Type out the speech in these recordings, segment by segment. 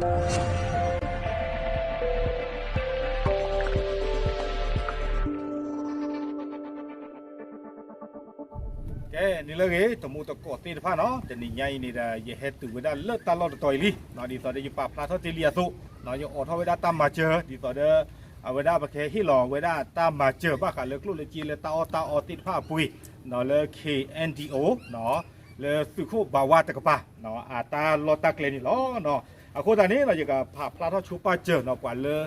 ကဲ နံၤလၢအဂ့ၤ တံၤသကိးသ့ၣ်တဖၣ်နီၤ, တနံၤညါအံၤန့ၣ်ဒီး ယဟဲတုၤဝဲဒၣ်လၢတၢ်လီၢ်တတီၤအံၤလံ, ဒ်သိးဒီးယပာ်ဖျါထီၣ်တ့ၢ်လံအသိး, ယအိးထီၣ်ဝဲဒၣ်တၢ်မၤစၢၤ ဒ်သိးဒီး အဝဲဒၣ်ပကဟ့ၣ်လီၤဝဲဒၣ်တၢ်မၤစၢၤဘၣ်ဃးလၢကျိၣ်လၢစ့လၢတၢ်အီၣ်တၢ်အီသ့ၣ်တဖၣ်အပှ့ၤ, လၢ K N D O လၢသုးခိၣ်ဘးဝါတကပၤ အတၢ်လီၢ်တၢ်ကျဲန့ၣ်လီၤ. အဃိသတးန့ၣ် ယကဖးဖျါထီၣ်ဆိပာ်စၢၤနီၤ ပှၤလၢ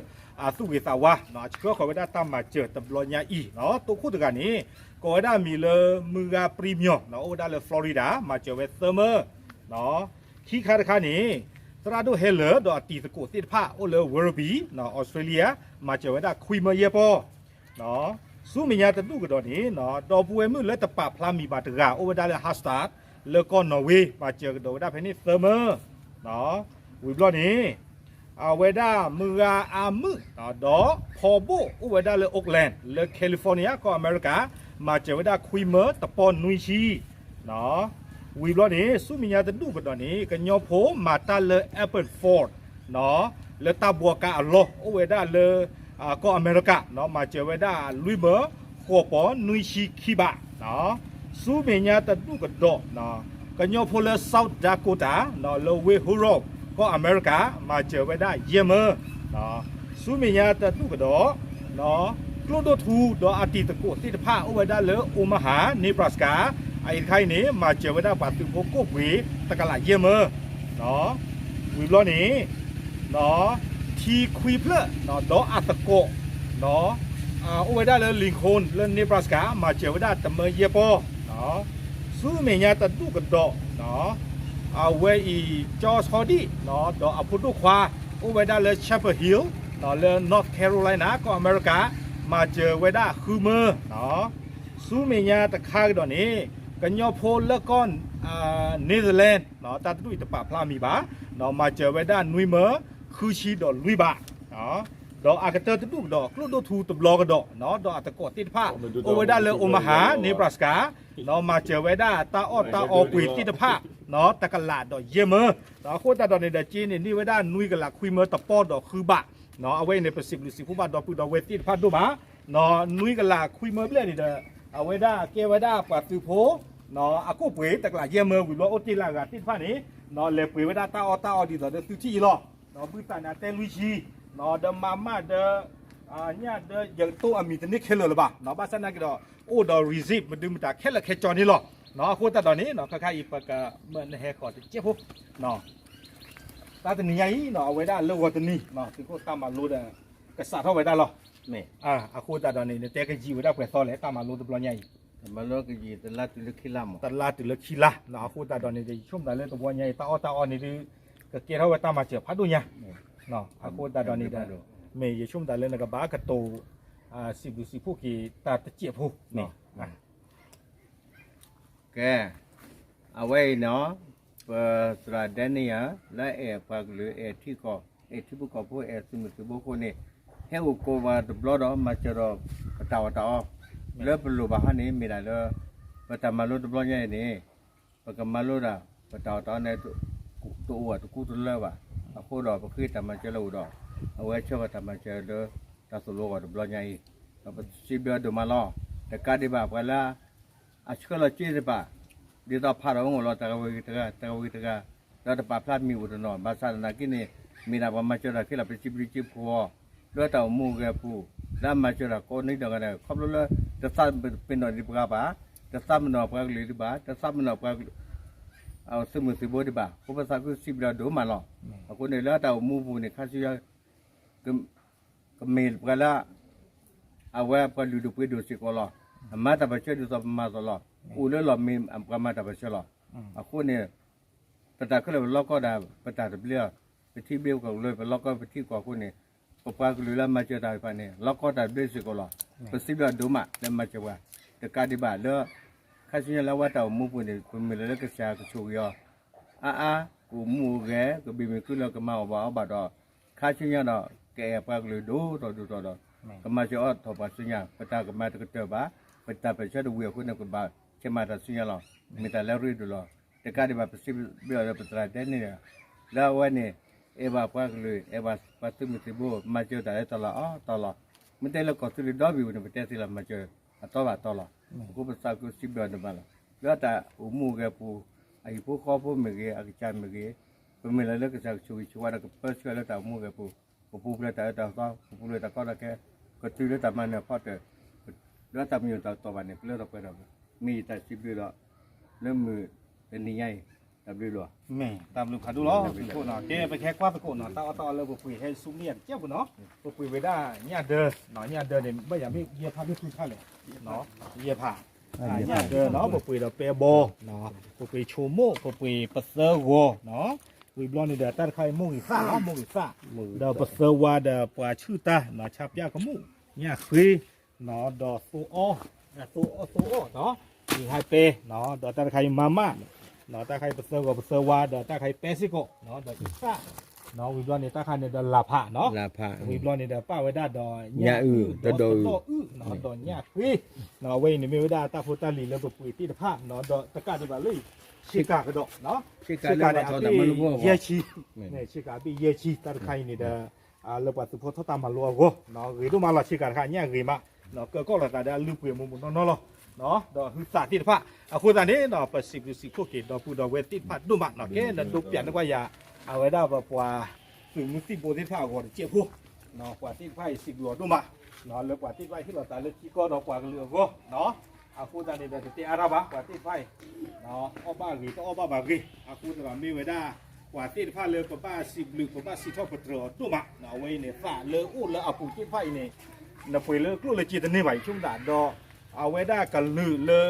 အသူၣ်ဂ့ၤသးဝါ ဆှၢဃီၤဝဲဒၣ်တၢ်မၤစၢၤတဘျီညါအံၤနီၤ, တိခိၣ်တဂၤန့ၣ် ကိးဝဲဒၣ်မံၤလၢမုၢ်ဂၤပြံမၠီၤ အိၣ်ဝဲဒၣ်လၢ Florida မၤစၢၤဝဲသၢမၢ, ခံခါတခါန့ၣ် သရၣ်ဒိၣ်ဟဲလၢာ်ဒီးအတံၤသကိးသ့ၣ်တဖၣ်အိၣ်လၢ Werribee Australia မၤစၢၤဝဲဒၣ်ခွံမၢယဲၢ်ပီၢ် ဆူမဲာ်ညါတဒူၣ်ကဒီးန့ၣ် ဒီပုၢ်ဝဲၢ်မုၣ်လၢတပာ်ဖျါမံၤဘၣ်တဂၤ အိၣ်ဝဲဒၣ်လၢ Harstad လၢကီၢ် Norway မၤစၢၤကဒီးဝဲဒၣ်ဖဲန့ၣ်သၢမၢ, ဝံၤဘျီန့ၣ် အဝဲဒၣ်မုၢ်ဂၤအါမုၣ် ဒီးဖီဘိၣ်အိၣ်ဝဲဒၣ်လၢ Oakland လၢ California ကီၢ်အမဲရကၤ မၤစၢၤဝဲဒၣ်ခွံမၢတပီၢ်နွံဆံ ဝံၤဘျီန့ၣ် ဆူမဲာ်ညါတဒူၣ်ကဒီးန့ၣ် ကညီဖိမၤတၢ်လၢ Airport Ford လၢတၢ်ဘှီကါအလီၢ် အိၣ်ဝဲဒၣ်လၢ ကီၢ်အမဲရကၤ မၤစၢၤဝဲဒၣ်လွံၢ်မၢ ဃိးပီၢ်နွံဆံခံဘး, ဆူမဲာ်ညါတဒူၣ်ကဒီး ကညီဖိလၢ South Dakota လၢဝ့ၢ် Huron ကီၢ်အမဲရကၤ မၤစၢၤဝဲဒၣ်ယဲၢ်မၢ ဆူမဲာ်ညါတဒူၣ်ကဒီး ကျိၣ်ဒိၣ်ထူဒီးအတံၤသကိးသ့ၣ်တဖၣ်အိၣ်ဝဲဒၣ်လၢ Omaha Nebraska အအံၤတခါအံၤန့ၣ် မၤစၢၤဝဲဒၣ်ပှၤသုးဖိကိၣ်ပှ့ၤတကလးယဲၢ်မၢ, ဝံၤဘျီန့ၣ် ထံခွံဖျၢၣ် ဒီးအသကိး အိၣ်ဝဲဒၣ်လၢ Lincoln လၢ Nebraska မၤစၢၤဝဲဒၣ်တမၢယဲၢ်ပီၢ်, ဆူမဲာ်ညါတဒူၣ်ကဒီး အဝဲအံၤ Josh Hardy ဒီးအဖိဒိၣ်ခွါ အိၣ်ဝဲဒၣ်လၢ Chapel Hill လၢ North Carolina ကီၢ်အမဲရကၤ မၤစၢၤဝဲဒၣ်ဃုမၢ, ဆူမဲာ်ညါတခါကဒီးန့ၣ် ကညီဖိလၢကီၢ် Netherlands တၢ်တဒူၣ်အံၤတပာ်ဖျါမံၤဘၣ်, မၤစၢၤဝဲဒၣ်နွံမၢ ဃုဆံဒီးလွံၢ်ဘး, ဒီးအကတၢၢ်တဒူၣ်ကဒီး ကျိၣ်ဒိၣ်ထူတဘျီကဒီး ဒီးအသကိးသ့ၣ်တဖၣ် အိၣ်ဝဲဒၣ်လၢ Omaha Nebraska မၤစၢၤဝဲဒၣ်တၢ်အီၣ်တၢ်အီပှ့ၤသ့ၣ်တဖၣ် တကလးဒီးယဲၢ်မၢ, အဃိသတးဒီးန့ၣ်ဒီး က့န့ၣ်န့ၢ်ဝဲဒၣ်နွံကလးခွံမၢတပီၢ်ဒီးဃုဘး, အဝဲအံၤန့ၣ် ပစံးဘျုးစံးဖှိၣ်ဘၣ်ဒီပုၢ်ဒီဝဲၢ်သ့ၣ်တဖၣ်ဒိၣ်မး, နွံကလးခွံမၢဘျဲၣ်န့ၣ်ဒီး အဝဲဒၣ်ကဲဝဲဒၣ်ပှၤသုးဖိ အကိၣ်ပှ့ၤတကလးယဲၢ်မၢ ဝံၤဘျီအိၣ်တ့ၢ်လၢအဂၤသ့ၣ်တဖၣ်န့ၣ် လဲၤပှ့ၤဝဲဒၣ်တၢ်အီၣ်တၢ်အီဒ်သိးဒီးသုထံၣ်အံၤလီၤ, ဘုသးန့ၣ်အတဲလွံၢ်ဆံ, ဒီးမါမၢ်ဒီး ညၣ်ဒီး ယကတိၢ်အမံၤတန့ၢ်ခဲလၢာ်လၢၤဘၣ်, ဘၣ်ဆၣ်နာ်က့ဒီး အိၣ်ဒီး receipt မဒုမတၤခဲလၢာ်ခဲဆ့န့ၣ်လီၤ, အဃိသတးဒီးန့ၣ် ခဲခါအံၤပကမၢနဟဲဃီၤတစဲးဖိ တၢ်တနံၤညါအံၤ အဝဲဒၣ်လၢဂီၤတနံၤ သုးခိၣ်တၢ်မၤလိဒီး ကစးထီၣ်ဝဲဒၣ်လီၤ, အဃိသတးဒီးန့ၣ် နတဲကယံာ်ဝဲဒၣ်ပှဲၤသီလဲၣ် တၢ်မၤလိတဘျီညါအံၤ, တမၤလိကယံာ်တလါတုၤလၢခံလါမး, တလါတုၤလၢခံလါ, အဃိသတးဒီးန့ၣ်ဒီး ယဆိကမိၣ်သးလၢတဘျီညါအံၤ တၢ်အီၣ်တၢ်အီန့ၣ်ဒုး ကကဲထီၣ်ဝဲတၢ်မၤစၢၤဖးဒိၣ်ညါ, အဃိသတးဒီးန့ၣ်ဒီး မ့ၢ်ယဆိကမိၣ်သးလၢနကဘၣ်ကတိၤ စံးဘျုးစံးဖှိၣ်က့ၤတၢ်တစဲးဖိ ကဲ, အဝဲအံၤနီၤ, ပသရၣ်ဒဲန့ၣ်ဧါ, လၢအဲၣ်ပှၤကလုာ် အဲၣ်ထံကီၢ်, အဲၣ်ထံဖိကီၢ်ဖိ အဲၣ်သုးမုၢ်သုးဘိအဃိန့ၣ်, ဟဲအိၣ်ကိးပှၤတဘျီဒီး မၤစၢၤဒီးပတၢ်အီၣ်တၢ်အီ, လၢပလိၣ်ဘၣ်ဟီန့ၣ် မ့ၢ်ဒၣ်လၢ ပတၢ်မၤလိတဘျီညါအံၤန့ၣ် ပကမၤလိဒၣ် ပတၢ်အီၣ်တၢ်အီန့ၣ် တအိၣ်ဘၣ်တကူတလၢဘၣ်, အဃိဒီးပဃ့တၢ်မၤစၢၤလၢအအိၣ်ဒီး အဝဲဆှၢပှၤတၢ်မၤစၢၤလၢ တၢ်သိၣ်လိအဂီၢ်တဘျီညါအံၤ, ဒီးပစံးဘျုးဒိၣ်မးလီၤ. တကးဒံးဘၣ်ပှၤလၢ အဆှၢလီၤစ့တဖၣ်, ဒ်သိးဖးဒီးအိၣ်လီၤ တဂၤဝံၤတဂၤ တဂၤဝံၤတဂၤ, ဒီးတပာ်ဖျါမံၤအိၣ်တနီၤ, ဘၣ်ဆၣ်သနာ်က့န့ၣ် မ့ၢ်ဒၣ်ပှၤမၤစၢၤတၢ်ခဲလၢာ် ပစံးဘျုးစံးဖှိၣ်အီၤ လၢတၢ်အိၣ်မူအဂဲၤအပူၤ, လၢအမၤစၢၤတၢ်ကိးနံၤဒဲးဂၤဒဲး ခီဖျိလၢ တသးပ့ၤနီၣ်ဒံးပှၤဘၣ်, တသးပ့ၤနီၣ်ပှၤကလုာ်ဒံးဘၣ်, တသးပ့ၤနီၣ်ပှၤ သုးမုၢ်သံၣ်ဘိဒံးဘၣ်, အဃိပသးခုစံးဘျုးဒိၣ်မးလီၤ. အဃိန့ၣ်လၢတၢ်အိၣ်မူပူၤန့ၣ် ခါဆူညါ ကမ့ၢ်ပှၤလၢ အဝဲပှၤလုၢ်ဒိၣ်ပှ့ၤဒိၣ်စ့ၢ်ကီးလီၤ. အမၤတၢ်ပၢၢ်ဆၢဒ်သိးပမၤသိးလီၤ. အိၣ်လၢလီၢ်မ့ၢ်ပှၤမၤတၢ်ပၢၢ်ဆၢလီၤ. အဃိန့ၣ် ပတၢ်ခဲလၢာ်ပလီၢ်ကီၢ်ဒၣ် ပတၢ်တဘျ့, ပထံဘျ့ပကီၢ်ဘျ့ ပလီၢ်ကီၢ်ပထံကီၢ်အဃိန့ၣ် ပပှၤကလုာ်လၢမၤစၢၤတၢ်တဖၣ်န့ၣ် လီၢ်ကီၢ်တၢ်တဘျ့စ့ၢ်ကီးလီၤ. ပစံးဘျုးဒိၣ်မးလၢမၤစၢၤပှၤ တကးဒံးဘၣ်လၢ ခါဆူညါလၢအဝဲတၢ်အိၣ်မူပူၤန့ၣ် ပမုၢ်လၢ်လၢကစၢ်ကဆိၣ်ဂ့ၤအီၤ အါအါ ကအိၣ်မူအိၣ်ဂဲၤ ကဘံၣ်မ့ၢ်ကုလၢကမၤအီၣ်ဘၣ်အီဘၣ်ဒီး ခါဆူညါဒီး ကအဲၣ်ပှၤကလုာ်ဒိၣ်ထီၣ်ဒိၣ်ထီၣ်ဒီး ကမၤစၢၤအီၣ်ထီၣ်ပှၤဆူညါ ပတၢ်ကမၤတကတၢၢ်ဘၣ် ပတၢ်ပၢၢ်ဆၢတဝံၤအဃိန့ၣ် ကဘၣ်ဆဲးမၤတၢ်ဆူညါလီၤ. မ့ၢ်တၢ်လၢအရ့ဒိၣ်လီၤ. တကးဒံးဘၣ် ပစံးဘျုးအီၤလၢပသရၣ်ဒဲန့ၣ် လၢအဝဲန့ၣ် အဲၣ်ဘၣ်ပှၤကလုာ် အဲၣ်ဘၣ်ပှၤသုးမုၢ်သံၣ်ဘိ မၤစၢၤတၢ်လၢတၢ်လီၢ်အီၤတၢ်လီၢ်, မ့ၢ်တဲလၢကီၢ်သူလ့ၤဒီဘ့ၣ်ဝဲန့ၣ် ပတဲသ့လီၤ မၤစၢၤအတီဘၣ်တၢ်လီၢ်, အဃိပသးကစံးဘျုးဒိၣ်မးလီၤ. လၢတၢ်အိၣ်မူအိၣ်ဂဲၤပူၤ, အဟံၣ်ဖိဃီဖိမ့ၢ်ဂ့ၤ, အကစၢ်မ့ၢ်ဂ့ၤ, ပမ့ၢ်လၢလၢကစၢ်ကဆိၣ်ဂ့ၤဆိၣ်ဝါဒီးကပၢဆှၢလၢတၢ်အိၣ်မူအိၣ်ဂဲၤပူၤ, ပပူၤဖျဲးတၢ်အၢတၢ်သီ, ပပူၤဖျဲးတၢ်ကီတၢ်ခဲ, ကတုၤလၢတၢ်မၤနၢၤအဖီတၢၢ်, လၢတၢ်မံၤတၢ်တီဘၣ်န့ၣ် ပလၢထီၣ်ပှဲၤထီၣ်, မ့ၢ်ယတၢ်စံးဘျုးဒီး လၢမုၢ်တနံၤညါအံၤ, တၢ်ဘျုးလီၤ. မ့ၢ်တၢ်ဘျုးဖးဒိၣ်လီၤ သုးခိၣ်နီၤ. ကဲ ပကဟဲကွၢ်သကိးနီၤ တၢ်အီၣ်တၢ်အီလၢပပှ့ၤဟဲဆူမဲာ်ညါတစဲးဖိနီၤ, ပပှ့ၤဝဲဒၣ်ညၣ်ဒၢ, ညၣ်ဒၢန့ၣ် ဘၣ်ယၤမ့ၢ်ယဲၢ်ဖးမ့ၢ်ဃုဖးလဲၣ်, ယဲၢ်ဖး, ညၣ်ဒၢနီၤ ပပှ့ၤဒီးပဲဘီ, ပပှ့ၤဆိမိၣ် ပပှ့ၤပသၢဂီၤနီၤ, ဝံၤဘျီန့ၣ်ဒီးတၢ်တခါအံၤမိၢ်ဂ့ၤသၣ်နီၤ မိၢ်ဂ့ၤသၣ်, ဒီးပသၢဝါဒီးပှၤဆူၣ်တၢ်နီၤ ဆါပၠၣ်ကမူၣ်, ညၣ်ဃ့, နီၤ ဒီးသိအီၣ်, သိအီၣ် သိအီၣ်နီၤ, အံၤဟဲပဲနီၤ ဒီးတၢ်တခါအံၤမၤမၣ်, နီၤ တၢ်တခါအံၤပသၢဂီၤပသၢဝါ ဒီးတၢ်တခါအံၤပဲစ့ၢ်ကီးနီၤ ဒီးအံသၣ်, နီၤ ဝံၤဘျီန့ၣ် တၢ်တခါန့ၣ်ဒီးလၢ်ဖးနီၤ, ဝံၤဘျီန့ၣ်ဒီးပာ်ဝဲဒၣ်ဒီးညၣ်အုၣ် ဒီးသဒီၣ်အုၣ်နီၤ ဒီးညၣ်ဃ့, နီၤ အဝဲအံၤန့ၣ်မ့ၢ်ဝဲဒၣ်တၢ်ဖိတၢ်လံၤလၢပပှ့ၤသ့ၣ်တဖၣ်နီၤ ဒီးတကးဒံးဘၣ်လၢ ဆ့ကၤကဒီး, ဆ့ကၤန့ၣ်အဘ့ၣ်ယဲၢ်ဆံ, ဆ့ကၤအဘ့ၣ်ယဲၢ်ဆံ တၢ်တခါအံၤန့ၣ်ဒီး လၢပှၤသုးဖိထီၣ်တၢ်မၤလိအဂီၢ်, ဂ့ၤဒိၣ်မးလီၤ ဆ့ကၤတခါညၣ်ဂ့ၤမး, ကကီၢ်လိာ်သးဒီးအလုၢ်ပှ့ၤမူးမူးနီၢ်နီၢ်လီၤ, ဒီးဟုသးသ့ၣ်တဖၣ်, အဃိသတးန့ၣ် ပစံးဘျုးစံးဖှိၣ်က့ၤ ဒီပုၢ်ဒီဝဲၢ်သ့ၣ်တဖၣ်ဒိၣ်မးနီၤ, ကဲ နဒိပျးန့ၢ်ကွၢ်ယၤ, အဝဲဒၣ်ပပှၤသုးမုၢ်သံၣ်ဘိသ့ၣ်တဖၣ်အဂီၢ်တစဲးဖိ, ပှၤသ့ၣ်တဖၣ်အံၤစံးဘျုးအီၤဒိၣ်မး, လၢပှၤသ့ၣ်တဖၣ်ဟ့ၣ်လီၤသးလၢထံကီၢ်ဒီးပှၤကလုာ်အဂီၢ်, အဃိသတးန့ၣ်ဒီး တတဲအါတၢ်ဘၣ် ပှၤသ့ၣ်တဖၣ်အံၤ အီၣ်ဘၣ်ဂ့ၤ တအီၣ်ဘၣ်ဘၣ်ဂ့ၤ, အဃိသတးဒီးမ့ၢ်ဝဲဒၣ် ပှၤသ့ၣ်တဖၣ်လၢပဘၣ်စံးဘျုး ပဘၣ်စံးထီၣ်ပတြၢၤအီၤဒိၣ်မး, အဝဲအံၤန့ၣ် သးလၢအိၣ်လၢအပူၤသ့ၣ်တဖၣ်အံၤန့ၣ် နပှ့ၤလၢကျိၣ်လၢစ့တန့ၢ်ဘၣ် ယဆိကမိၣ်သးဒီး အဝဲဒၣ်ကလုာ်လၢ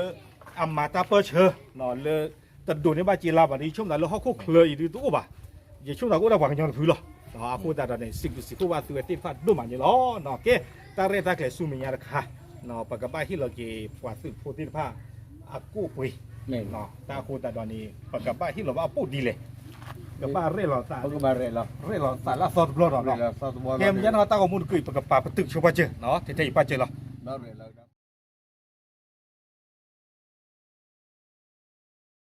အမၤတၢ်ပၢဆှၢ လၢ တဒိးန့ၢ်ဘၣ်စ့လါဘၣ်ဒီး ယဆိကမိၣ်သးလၢဟီၣ်ခိၣ်ချၢအံၤဒုးတအိၣ်ဘၣ်, ယဆိကမိၣ်သးကအိၣ်ဒၣ်ပှၤကညီတဖုလီၤ, အဃိသတးဒီးန့ၣ် စံးဘျုးစံးဖှိၣ်ဘၣ်သုဝဲသ့ၣ်တဖၣ်ဒိၣ်မးန့ၣ်လီၤ, ကဲ တၢ်ရဲၣ်တၢ်ကျဲၤဆူမဲာ်ညါတခါ ပကဘၣ်ဟ့ၣ်လီၤက့ၤပှၤသုးဖိသ့ၣ်တဖၣ် အကူၣ်အပှ့ၤ, တၢ်အဃိသတးဒီးန့ၣ် ပကဘၣ်ဟ့ၣ်လီၤဘၣ်အပိၢ်ဒ်လဲၣ်, ကဘၣ်ရဲၣ်လီၤသး, ရဲၣ်လီၤသးလၢအသီတဘျီဒီး, ကဲမ့ၢ်ညါန့ၣ်တၢ်ဂီၤမူတကုာ် ပကပာ်ပတုာ်ဆိပာ်စၢၤ, ထဲထဲအံၤပာ်စၢၤလီၤ, ဘၣ်ရဲၣ်လီၤ